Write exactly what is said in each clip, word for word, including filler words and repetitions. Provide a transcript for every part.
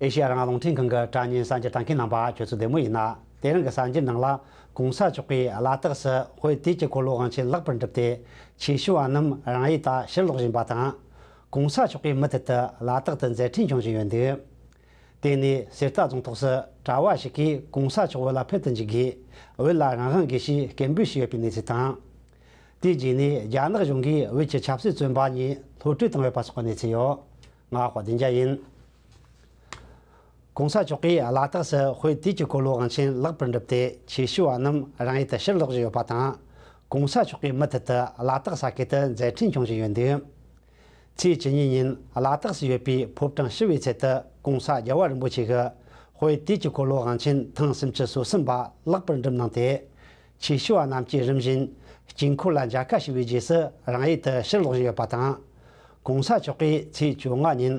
ཨེ་ཤེ་ཡ་རང་དབང་རླུང་འཕྲིན་ཁང་གི་དྲ་བརྙན་གསར་འགྱུར་ལྟ་མཁན་རྣམ་པ་ཁྱོད་ཚོ་བདེ་མོ་ཡིན་ན། དེ་རིང་གི་གསར་འགྱུར་ནང་ལ། གོང་ས་མཆོག་གིས་བླ་དྭགས་སུ་དཔེ་དུས་ཀྱི་འཁོར་ལོ་དབང་ཆེན་ལེགས་པར་འགྲུབ་སྟེ། ཆོས་ཞུ་བ་རྣམས་རང་ཡུལ་དུ་ཕྱིར་ལོག་བཞིན་པ་དང་། གོང་ས་མཆོག་གིས་མུ་མཐུད་དུ་བླ་དྭགས་དུ་མཛད་འཕྲིན་སྐྱོང་བཞིན་ཡོད་འདུག་དེ་ནས་གསེར་རྟ་རྫོང་ཐོག་སུ་གྲྭ་བ་ཞིག་གིས་གོང་ས་མཆོག་བོད་ལ་ཕེབས་དུ་འཇུག་དགོས། བོད་ལ་རང་དབང་དགོས་ཞེས་སྐད་འབོད་བྱས་ཡོད་པའི་གནས་ཚུལ་དང་། དེའི་རྗེས་ནས་རྒྱ་ནག་གཞུང་གིས་བོད་ཀྱི་ཆབ་སྲིད་བཙོན་པ་གཉིས་གློད་གྲོལ་བཏང་ཡོད་པ་སོགས་ཀྱི་གནས་ཚུལ་ཡོད། ང་དཔལ་ལྡན་རྒྱལ་ཡིན། གོང་ས་མཆོག་གིས་བླ་དྭགས་སུ་དཔེ་དུས་ཀྱི་འཁོར་ལོ་དབང་ཆེན་ལེགས་པར་འགྲུབ་སྟེ། ཆོས་ཞུ་བ་རྣམས་རང་ཡུལ་དུ་ཕྱིར་ལོག་བཞིན་ཡོད་པ་དང་། གོང་ས་མཆོག་གིས་མུ་མཐུད་དུ་བླ་དྭགས་ས་ཁུལ་དུ་མཛད་འཕྲིན་སྐྱོང་བཞིན་ཡོད་འདུག་ཚེས་བཅུ་གཉིས་ཉིན་བླ་དྭགས་སུ་ཡོད་པའི་ཕོ་བྲང་ཞི་བའི་ཚལ་དུ་གོང་ས་རྒྱལ་བ་རིན་པོ་ཆེ་གིས་དཔེ་དུས་ཀྱི་འཁོར་ལོ་དབང་ཆེན་ཐེངས་སུམ་ཅུ་སོ་གསུམ་པ་ལེགས་པར་འགྲུབ་གནང་སྟེ། ཆོས་ཞུ་བ་རྣམས་ཀྱིས་རིམ་བཞིན་དཀྱིལ་འཁོར་ལ་མཇལ་ཁ་ཞུ་བའི་རྗེས་སུ་རང་ཡུལ་དུ་ཕྱིར་ལོག་བཞིན་ཡོད་པ་དང་། གོང་ས་མཆོག་གིས་ཚེས་བཅོ་ལྔ་ཉིན་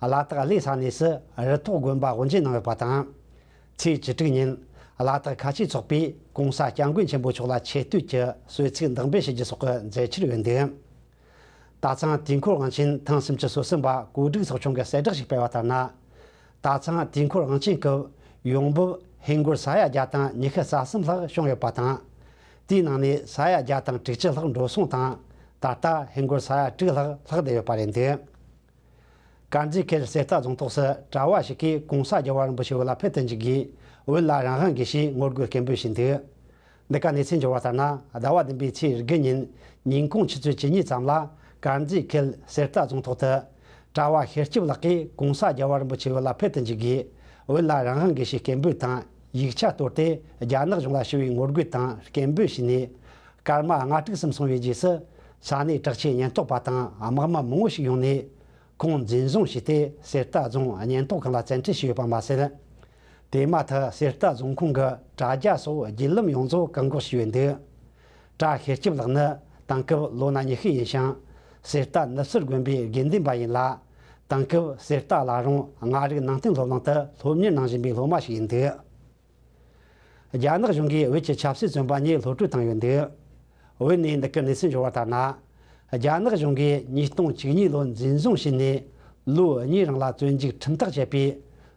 བླ་དྭགས་གླེ་ས་གནས་སུ་རི་ཐོག་དགོན་པ་དབུ་འབྱེད་གནང་ཡོད་པ་དང་། ཚེས་བཅུ་དྲུག་ཉིན་བླ་དྭགས་ཁ་ཆེའི་ཚོགས་པས་གོང་ས་སྐྱབས་མགོན་ཆེན་པོ་མཆོག་ལ་ཆེ་བསྟོད་ཀྱི་གསོལ་ཚིགས་བདག་འབུལ་ཞུ་རྒྱུ་སོགས་ཀྱི་མཛད་འཆར་ཡོད་འདུག་ད་ཐེངས་དུས་འཁོར་དབང་ཆེན་ཐེངས་སུམ་ཅུ་སོ་གསུམ་པ་གོ་སྒྲིག་ཚོགས་ཆུང་གིས་གསལ་བསྒྲགས་ཤིག་སྤེལ་བ་ལྟར་ན། ད་ཐེངས་དུས་འཁོར་དབང་ཆེན་སྐབས་ཡོང་འབབ་ཧིན་སྒོར་ས་ཡ་བརྒྱ་དང་ཉི་ཤུ་རྩ་གསུམ་ལྷག་བྱུང་ཡོད་པ་དང་། དེའི་ནང་ནས་ས་ཡ་བརྒྱ་དང་དྲུག་ཅུ་ལྷག་འགྲོ་སོང་དང་། ད་ལྟ་ཧིན་སྒོར་ས་ཡ་དྲུག་ལྷག་ལྷག་བསྡད་ཡོད་པ་རེད་འདུག་དཀར་མཛེས་ཁུལ་གསེར་རྟ་རྫོང་ཐོག་སུ་གྲྭ་བ་ཞིག་གིས་གོང་ས་རྒྱལ་བ་རིན་པོ་ཆེ་བོད་ལ་ཕེབས་དུ་འཇུག་དགོས། བོད་ལ་རང་དབང་དགོས་ཞེས་ངོ་རྒོལ་སྐད་འབོད་བྱས་འདུག་འདི་ག་གནས་ཚུལ་འབྱོར་བ་ལྟར་ན། ཟླ་བ་བདུན་པའི་ཚེས་དགུ་ཉིན་ཉིན་གུང་ཆུ་ཚོད་བཅུ་གཉིས་ཙམ་ལ་དཀར་མཛེས་ཁུལ་གསེར་རྟ་རྫོང་ཐོག་ཏུ་གྲྭ་བ་ཤེར་སྐྱིབས་ལགས་ཀྱིས་གོང་ས་རྒྱལ་བ་རིན་པོ་ཆེ་བོད་ལ་ཕེབས་དུ་འཇུག་དགོས། བོད་ལ་རང་དབང་དགོས་ཞེས་སྐད་འབོད་དང་ཡིག་ཆ་གཏོར་ཏེ་རྒྱ་ནག་གཞུང་ལ་ཞི་བའི་ངོ་རྒོལ་དང་སྐད་འབོད་བྱས་ནས། སྐར་མ་ལྔ་དྲུག་ཙམ་སོང་བའི་རྗེས་སུ་ས་གནས་དྲག་ཆས་ཉེན་རྟོག་པ་དང་དམག་མི་མང་བོ་ཞིག་ཡོང་ནས། ཁོང་འཛིན་བཟུང་བྱས་ཏེ་གསེར་རྟ་རྫོང་ཉེན་རྟོག་ཁང་ལ་བཙན་ཁྲིད་བྱས་ཡོད་པ་མ་ཟད། དེ་མ་ཐག་གསེར་རྟ་རྫོང་ཁོངས་ཀྱི་དྲ་རྒྱ་སོགས་བརྒྱུད་ལམ་ཡོངས་རྫོགས་བཀག་འགོག་བྱས་ཡོད་འདུག་གྲྭ་ཤེར་སྐྱིབས་ལགས་ནི་དེང་སྐབས་ལོ་ན་ཉི་ཤུ་ཡིན་ཞིང་། གསེར་རྟ་ནུབ་སྲིན་དགོན་པའི་དགེ་འདུན་པ་ཡིན་ལ། དེང་སྐབས་གསེར་རྟ་བླ་རུང་མངའ་རིས་ནང་བསྟན་སློབ་གླིང་དུ་སློབ་གཉེར་གནང་བཞིན་པའི་སློབ་མ་ཞིག་ཡིན་འདུག་རྒྱ་ནག་གཞུང་གིས་བོད་ཀྱི་ཆབ་སྲིད་བཙོན་པ་གཉིས་གློད་གྲོལ་བཏང་ཡོད་འདུག་བོད་ནས་འདི་གར་གནས་ཚུལ་འབྱོར་བ་ལྟར་ན། རྒྱ་ནག་གཞུང་གིས་ཉིས་སྟོང་བཅུ་གཉིས་ལོར་འཛིན་བཟུང་བྱས་ནས་ལོ་གཉིས་རིང་ལ་བཙོན་འཇུག་ཁྲིམས་ཐག་བཅད་པའི་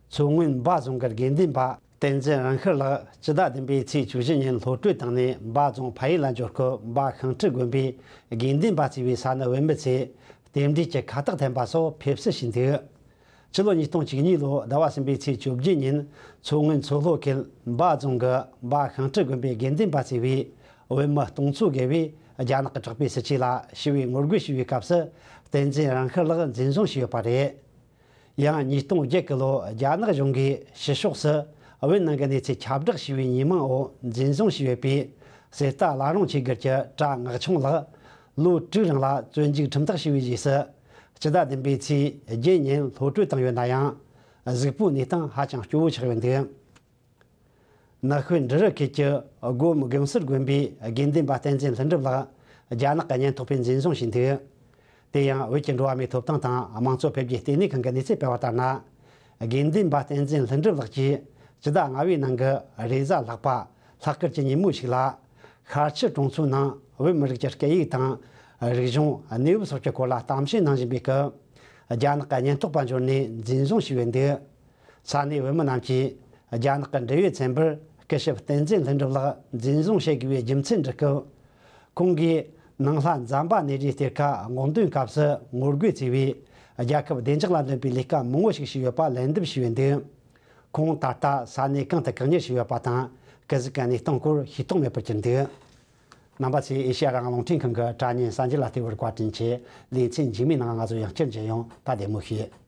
མཚོ་སྔོན་འབའ་རྫོང་གི་དགེ་འདུན་པ་བསྟན་འཛིན་རང་ཤེས་ལགས་སྤྱི་ཟླ་བདུན་པའི་ཚེས་བཅུ་བཞི་ཉིན་གློད་གྲོལ་བཏང་ནས། འབའ་རྫོང་ཕ་ཡུལ་ལ་འབྱོར་སྐབས། འབའ་ཤང་ཁྲི་དགོན་པའི་དགེ་འདུན་པ་ཟེར་བའི་ས་ནི་བུད་མེད་ཚོས་རྟེན་འབྲེལ་གྱི་ཁ་བཏགས་འཐེན་པ་སོགས་ཕེབས་བསུ་བྱས་འདུག་ཕྱི་ལོ་ཉིས་སྟོང་བཅུ་གཉིས་ལོའི་ཟླ་བ་གསུམ་པའི་ཚེས་བཅོ་བརྒྱད་ཉིན་མཚོ་སྔོན་མཚོ་ལྷོ་ཁུལ་འབའ་རྫོང་གི་འབའ་ཤང་ཁྲི་དགོན་པའི་དགེ་འདུན་པ་ཟེར་བའི་བུད་མེད་སྟོང་ཚོ་བརྒལ་བས་རྒྱ་ནག་གི་དྲག་པོའི་སྲིད་བྱུས་ལ་ཞི་བའི་ངོ་རྒོལ་བྱས་པའི་སྐབས་སུ། བསྟན་འཛིན་རང་ཤེས་ལགས་འཛིན་བཟུང་བྱས་ཡོད་པ་རེད། ཡང་ཉིས་སྟོང་བརྒྱད་ཀྱི་ལོར་རྒྱ་ནག་གཞུང་གིས་ཕྱི་ཕྱོགས་སུ་བོད་ནང་གི་གནས་ཚུལ་ཁྱབ་བསྒྲགས་བྱས་པའི་ཉེས་མིང་འོག་འཛིན་བཟུང་བྱས་ཡོད་པའི་གསེར་རྟ་བླ་རུང་ཆོས་སྒར་གྱི་གྲྭ་ངག་ཆུང་ལགས་ལོ་དྲུག་རིང་ལ་བཙོན་འཇུག་ཁྲིམས་ཐག་བཅད་པའི་རྗེས་སུ། སྤྱི་ཟླ་བདུན་པའི་ཚེས་བརྒྱད་ཉིན་གློད་གྲོལ་བཏང་ཡོད་ན་ཡང་། གཟུགས་པོའི་གནས་སྟངས་ཧ་ཅང་སྐྱོ་བོ་ཆགས་ཡོད་འདུག་ནགས་ཤོད་འབྲི་རུ་ཁུལ་གྱི་སྒོམ་དགོན་ཟུར་དགོན་པའི་དགེ་འདུན་པ་བསྟན་འཛིན་ལྷུན་གྲུབ་ལགས་རྒྱ་ནག་གི་ཉེན་རྟོག་པས་འཛིན་བཟུང་བྱས་འདུག་དེ་ཡང་བོད་ཀྱི་འགྲོ་བ་མིའི་ཐོབ་ཐང་དང་དམངས་གཙོ་འཕེལ་རྒྱས་ལྟེ་གནས་ཁང་གི་གནས་ཚུལ་སྤེལ་བ་ལྟར་ན། དགེ་འདུན་པ་བསྟན་འཛིན་ལྷུན་གྲུབ་ལགས་ཀྱིས་སྤྱི་ཟླ་ལྔ་བའི་ནང་གི་རེས་གཟའ་ལྷག་པ་ལྷག་དཀར་གྱི་ཉིན་མོ་ཞིག་ལ། ཤར་ཕྱོགས་གྲོང་ཚོའི་ནང་བོད་མི་རིགས་ཀྱི་སྐད་ཡིག་དང་། རིག་གཞུང་། གནས་བབ་སོགས་ཀྱི་སྐོར་ལ་གཏམ་བཤད་གནང་བཞིན་པའི་སྐབས། རྒྱ་ནག་གི་ཉེན་རྟོག་པ་འབྱོར་ནས་འཛིན་བཟུང་བྱས་ཡོད་འདུག་ས་གནས་བོད་མི་རྣམས་ཀྱིས་རྒྱ་ནག་གི་འབྲེལ་ཡོད་ཚན་པར་སྐུ་ཞབས་བསྟན་འཛིན་ལྷུན་གྲུབ་ལགས་འཛིན་བཟུང་བྱེད་དགོས་པའི་རྒྱུ་མཚན་འདྲི་སྐབས། ཁོང་གིས་ནང་ལྷ་ཛམ་བྷ་ནེ་རིའི་གཏེར་ཁ་སྔོག་འདོན་སྐབས་སུ་ངོ་རྒོལ་བྱས་པས། རྒྱལ་ཁབ་བདེ་འཇགས་ལ་འདོན་པའི་ལས་ཀ་མང་བོ་ཞིག་བྱས་ཡོད་པ་ལན་འདེབས་བྱས་ཡོད་འདུག་ཁོང་ད་ལྟ་ས་གནས་གང་དུ་བཀག་ཉར་བྱས་ཡོད་པ་དང་། གུ་ཟུག་གི་གནས་སྟངས་སྐོར་ཤེས་རྟོགས་མེད་པར་གྱུར་འདུག་རྣམ་པ་ཚོས་ཨེ་ཤེ་ཡ་རང་དབང་རླུང་འཕྲིན་ཁང་གི་དྲ་བརྙན་གསར་འགྱུར་ལ་བལྟས་པར་བཀའ་དྲིན་ཆེ། ལེ་ཚན་རྗེས་མའི་ནང་ང་ཚོ་ཡང་བསྐྱར་མཇལ་ཡོང་། ད་བདེ་མོ་བྱོས།